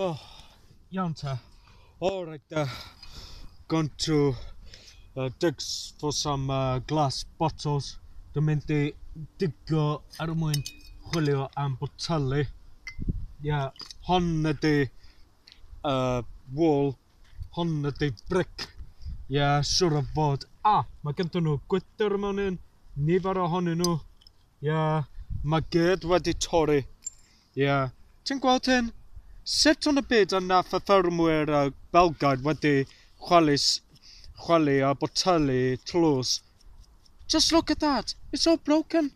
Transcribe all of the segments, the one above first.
Oh, iawn ta. All right, going to dig for some glass bottles. Dwi'n mynd i digio er mwyn chwilio am boteli. Yeah, hon ydy wall, hon ydy brick. Yeah, siwr o fod. Ah, mae gen nhw gwydr mewn un, nifer ohonyn nhw. Yeah, mae gyd wedi torri. Yeah. Ti'n gweld hyn? Sut yn y byd yna y ffermwyr Belgaidd wedi chwalu a boteli tlws? Just look at that. It's all broken.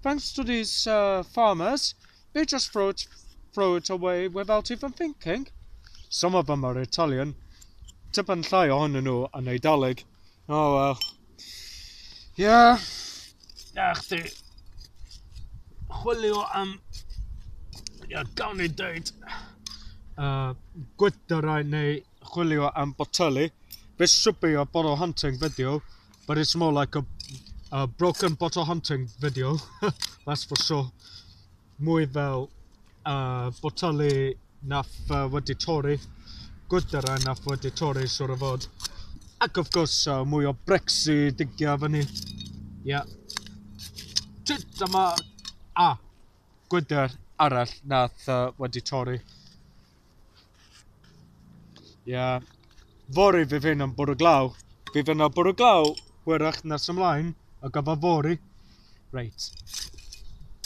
Thanks to these farmers, they just throw it away without even thinking. Some of them are Italian. Tipyn llai ohonyn nhw yn Eidalig. Oh well. Yeah. Na chdi. Chwilio am... Ia, gawn ni dweud gwydyrau neu chwilio am boteli. This should be a bottle hunting video, but it's more like a broken bottle hunting video. That's for sure. Mwy fel boteli nath wedi torri. Gwydyrau nath wedi torri, siwr o fod. Ac of course, mwy o bricks i digio fyny. Yeah. Dyma... Ah, gwydr arall nath wedi torri. Yeah. Fory fydd hyn yn bwrw glaw. Fydd yna bwrw glaw hwyrach nes ymlaen a gyfer fory. Reit.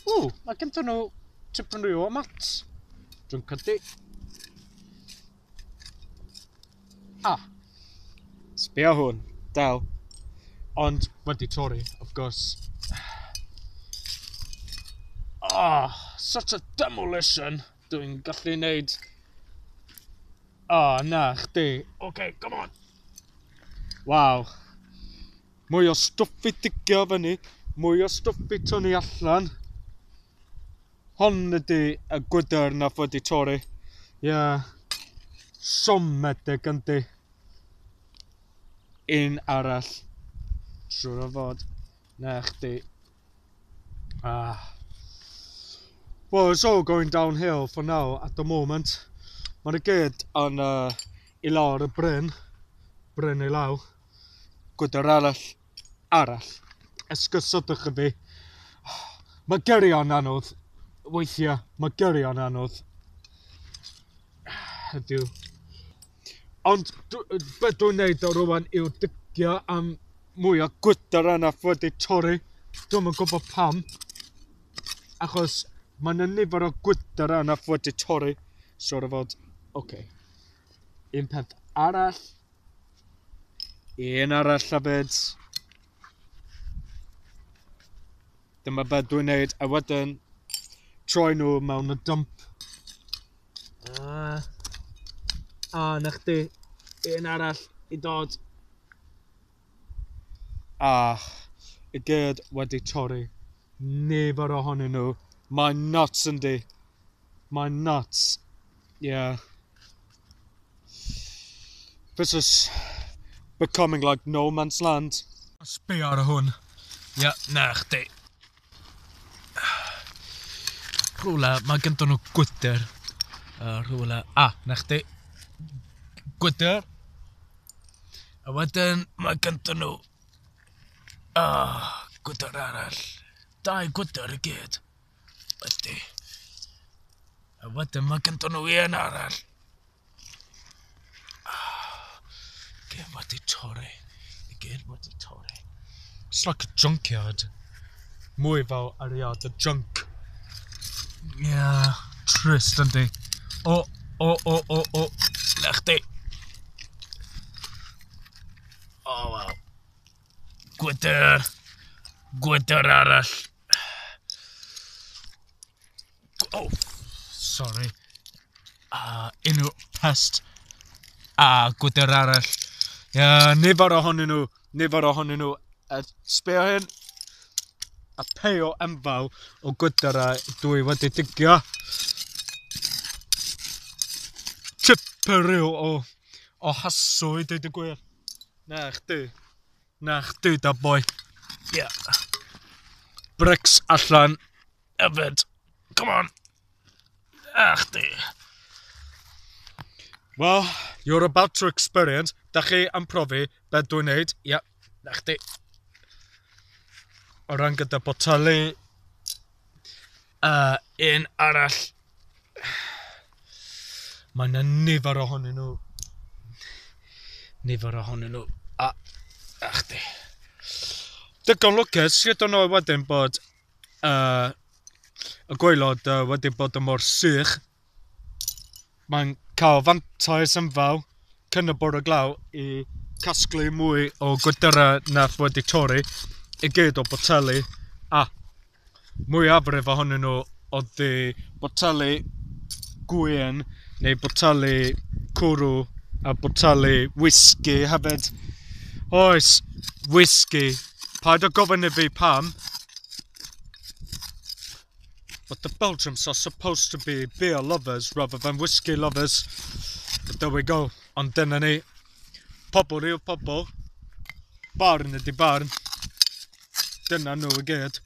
Ww, mae gen nhw tipyn rhyw o mats. Dwi'n credu. Ah, sbio hwn, del. Ond wedi torri, of course. Ah, oh, such a demolition dwi'n gallu neud. Ah, oh, na, chdi. Okay, come on. Waw. Mwy o stwff i digio fyny, mwy o stwff i tynnu allan. Hon ydy y gwydr nath wedi torri. Ie. Yeah. Siomedig yndi. Un arall. Siwr o fod. Na chdi. Ah. Well, it's all going downhill for now at the moment. Mae'n i gyd yn i lawr y bryn. Bryn i lawr. Gwydr arall. Arall. Esgusodwch y fi. Mae gyrru anodd. Weithiau, mae gyrru anodd. Ydyw. Ond beth dwi'n neud o rwan yw digio am mwy o gwydr yna wedi torri. Dwi'm yn gwybod pam. Achos mae yna nifer o gwydr yna wedi torri. Siwr o fod, oce. Okay. Un peth arall. Un arall hefyd. Dyma beth dwi'n neud, a wedyn troi nhw mewn y dump. A na chdi, un arall i dod. Ah, i gyd wedi torri. Nifer ohonyn nhw. Mae'n nuts yndi. Mae'n nuts. Yeah. This is becoming like no man's land. Sbio ar hwn. Ia, yeah, na chdi. Rhywle, mae gyda nhw gwydr. Rhywle, ah, na chdi. Gwydr. A wedyn mae gyda nhw gwydr arall. Dau gwydr i gyd. Ydy. A wedyn mae gyda nhw un arall. Ah, gyd wedi torri. I gyd wedi torri. It's like a junkyard. Mwy fel ariad y junk. Yeah, trist yndi. O. Na chdi. Oh, well. Gwydr. Gwydr arall. Oh, sorry. Unrhyw pest. A gwydr arall. Yeah, nifer ohonyn nhw. Nifer ohonyn nhw. Sbio hyn. A pile enfawr o gwydyrau dwi wedi digio. Tipyn o hassle i dweud y gwir. Na chdi. Na chdi da boi. Yeah. Bricks allan. Hefyd. Come on. Na chdi. Well, you're about to experience. Da chi am profi be dwi'n neud. Ia, na chdi. O ran gyda boteli. Un arall. Mae yna nifer ohonyn nhw. Nifer ohonyn nhw. A, na chdi. Digon lwcus, you don't know wedyn bod y gwaelod wedi bod yn mor sych. Mae'n cael fantais enfawr cyn y bwrw glaw i casglu mwy o gwydyrau nath wedi torri i gyd o boteli, a mwyafrif ohonyn nhw oedd i boteli gwin neu boteli cwrw a boteli whisky hefyd. Oes, whisky. Paid o gofyn i fi pam. But the Belgians are supposed to be beer lovers rather than whiskey lovers. But there we go. Ond dyna ni. Pobl yw pobl. Barn ydy barn. Dyna nhw i gyd.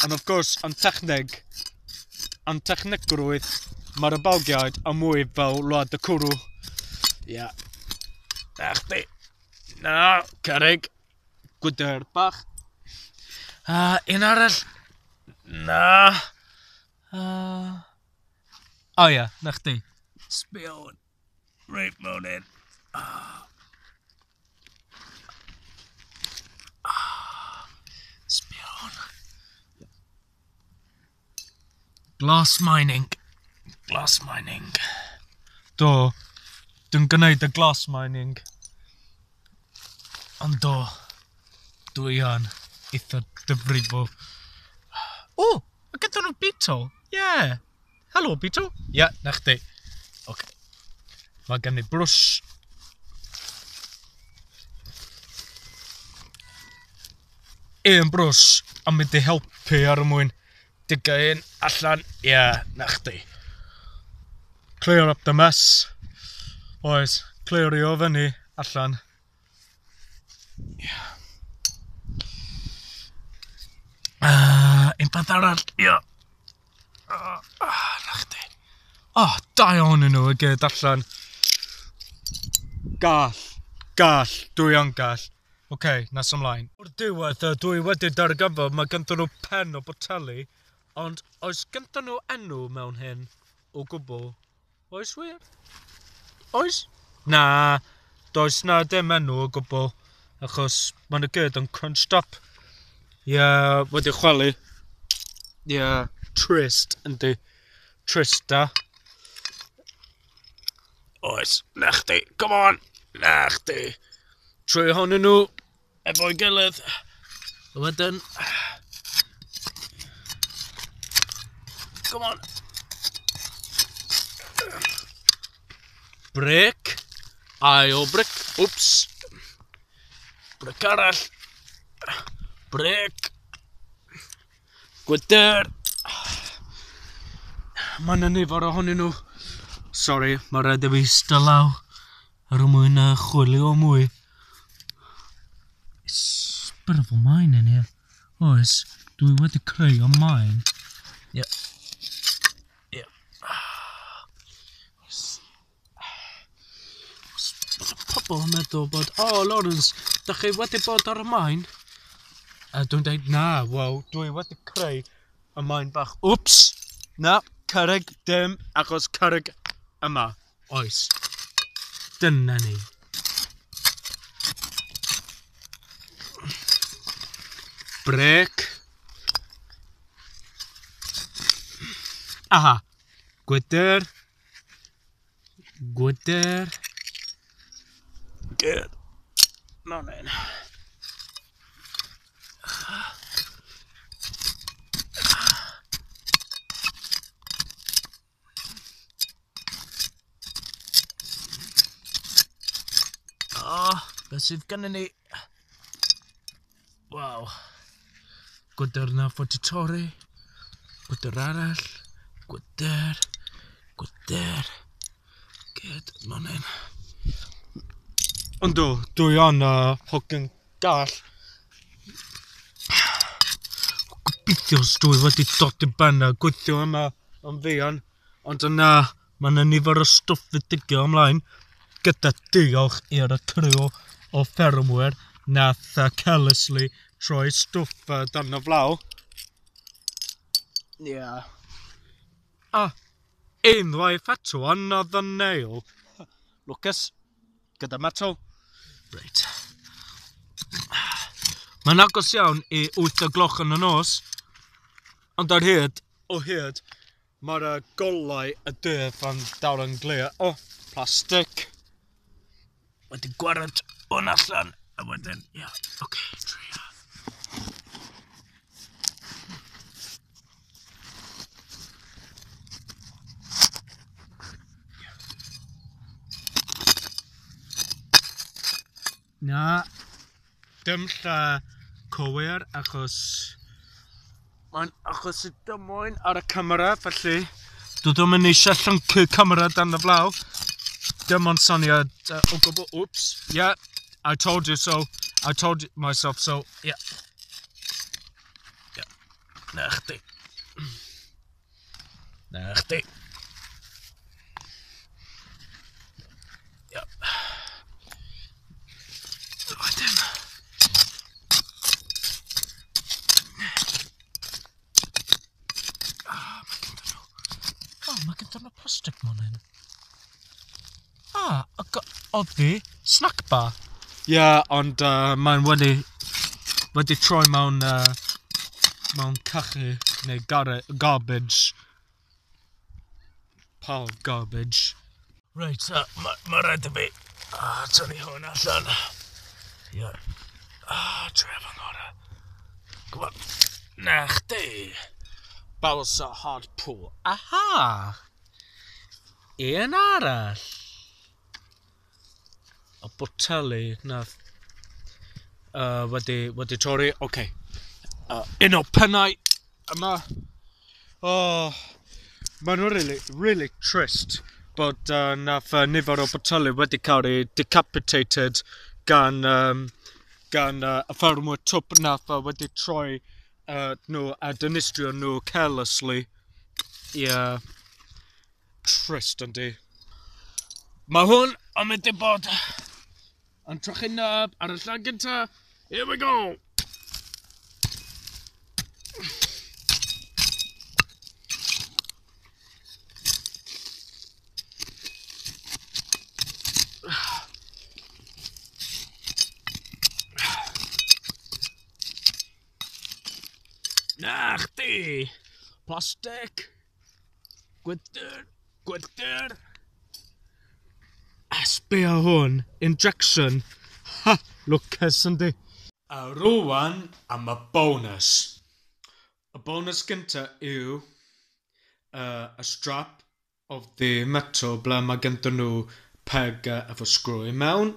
And of course, yn techneg, yn technigrwydd, mae'r Belgiaid yn mwy fel wlad y cwrw. Ia. Yeah. Na chdi. Na, cerrig. Gwydr bach. Un arall. Na. O ia, na chdi. Sbio. Reit mewn un. Sbio hwn. Glass mining. Glass mining. Do. Dwi'n gwneud y glass mining. Ond do. Dwi yn eitha difrifol. O! Mae gyda nhw beetle. Yeah. Hello, beetle. Yeah, na chdi. Okay. Mae gen i brwsh. Un brwsh am mynd i helpu ar y mwyn diga un allan. Yeah, na chdi. Clear up the mess. Oes, clirio fyny allan. Yeah. Un peth arall, ia. Na chdi. O, dau ohonyn nhw i gyd allan. Gall, gall, dwi yn gall. Oce, okay, nes ymlaen. O'r diwedd, dwi wedi darganfod mae ganddyn nhw pen o boteli, ond oes ganddyn nhw enw mewn hyn o gwbl? Oes wir? Oes? Na, does na dim enw o gwbl, achos maen nhw gyd yn crunched up. Ie, yeah, wedi chwalu. Ie, yeah, trist, yndi. Trist da. Oes, na chdi, come on, na chdi. Trwy ohonyn nhw, efo'i gilydd. A wedyn... Come on. Brick. Ail brick. Oops. Brick arall. Brick. Gwydr. Mae yna nifer ohonyn nhw. Sorry, mae rhaid i fi ista lawr ar y mwyn chwilio mwy. It's a bit of a mine in here. Oes, dwi wedi creu o mine. Yep. Yep. Pobl yn meddwl bod, oh Lawrence, da chi wedi bod ar y mine? A dwi'n dweud, na, wel, dwi wedi creu y mine bach. Oops! Na, cerrig, dim, achos cerrig yma. Oes. Dyna ni. Brec. Aha. Gwydr. Gwydr. Good. Mewn un. Oh, beth sydd gynnon ni? Waw. Gwydr na fod i torri. Gwydr arall. Gwydr. Gwydr. Gyd, mewn un. Yndw, dwi yn hogyn gall. Gobeithio os dwi wedi dod i ben a gweithio yma yn fuan. Ond yna, mae yna nifer o stwff i digio ymlaen. Gyda diolch i'r criw o ffermwyr nath carelessly troi stwff dan y flaw. Yeah. Ah, unwaith eto, another nail. Lucas, gyda metal. Reit. Mae'n agos iawn i 8 o gloch yn y nos, ond ar hyd, o hyd, mae'r golau y dydd yn dal yn glir. O, plastic. Wedi gwared hwn allan, a wedyn, ia, yeah, oce, okay, trio. Na, dim lle cywir achos mae'n achos y dymwyn ar y camera, felly dwi ddim yn eisiau llyncu camera dan y flaw. Dim ond syniad o gwbl. Oops, yeah, I told you so. I told myself so, yeah. Yeah, na chdi. Na chdi. Yep. Wedyn. Ah, mae gyda nhw. Oh, mae gyda nhw plastic mewn hyn. Ah, oddi snack bar. Ie, yeah, ond mae'n wedi troi mewn cachu neu garbage. Pile of garbage. Reit, ma rhaid i fi tynnu hwn allan. Ie. Yeah. Trio fy ngorau. Come on. Na chdi. Balsa hard pull. Aha! Un arall. Y boteli nath wedi torri. Oce. Okay. Un o pennau yma. Oh, maen nhw'n really, really trist bod nath nifer o boteli wedi cael eu decapitated gan y ffermwyr twp nath wedi troi nhw a dinistrio nhw carelessly. Yeah. Trist yndi. Mae hwn yn mynd i bod yn trychineb ar y lle gynta. Here we go! Na chdi! Plastic! Gwydr! Gwydr! A sbio hwn, injection. Ha! Lwcus yndi. A rwan am y bonus. Y bonus gynta yw a strap of the metal ble mae ganddyn nhw peg efo screw i mewn.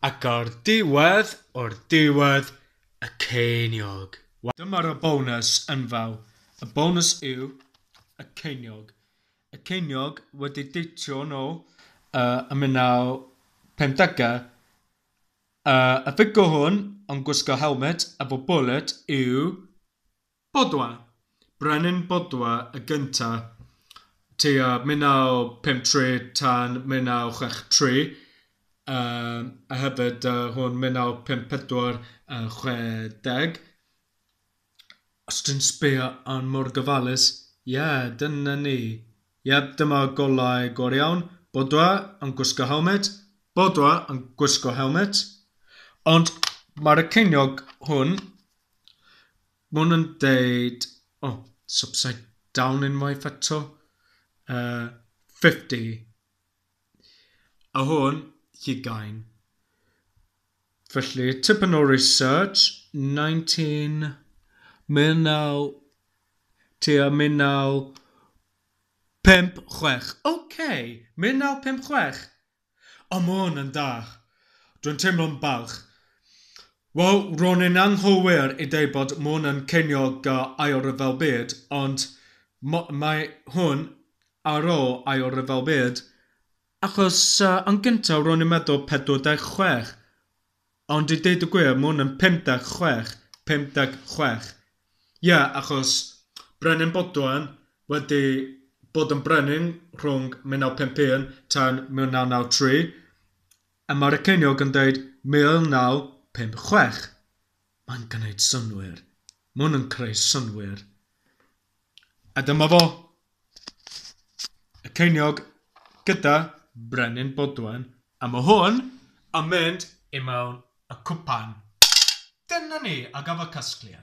Ac ar diwedd, o'r diwedd, y ceiniog. Dyma'r bonus enfawr. Y bonus yw y ceiniog. Y ceiniog wedi deitio nôl ym 1950au. Y ffigwr hwn yn gwisgo helmet efo bullet yw Baudouin. Brenin Baudouin y gynta tua 1953 tan 1963. A hefyd hwn 1954 60. Os dwi'n sbio yn mor gofalus, ie, yeah, dyna ni. Iep, dyma golau go iawn. Baudouin yn gwisgo helmet. Baudouin yn gwisgo helmet. Ond mae'r ceiniog hwn, mae hwn yn deud, oh, it's upside down unwaith eto. 50. A hwn, 20. Felly, tipyn o research, 19, 19, tua 1956. OK, 1956. O, mae hwn yn da. Dwi'n teimlo'n balch. Wel, ro'n i'n anghywir i dweud bod ma hwn yn ceiniog Ail Ryfel Byd, ond mae hwn ar ôl Ail Ryfel Byd, achos yn gyntaf ro'n i'n meddwl 46, ond i deud y gwir, mae hwn yn 56, 56. Ie, yeah, achos Brenin Baudouin wedi bod yn brenin rhwng 1951 tan 1993. A mae'r ceiniog yn dweud 1956. Mae'n gwneud synnwyr. Mae hwn yn creu synnwyr. A dyma fo. Y ceiniog gyda Brenin Bodwen. A mae hwn yn mynd i mewn y cwpan. Dyna ni, a gaf y casgliad.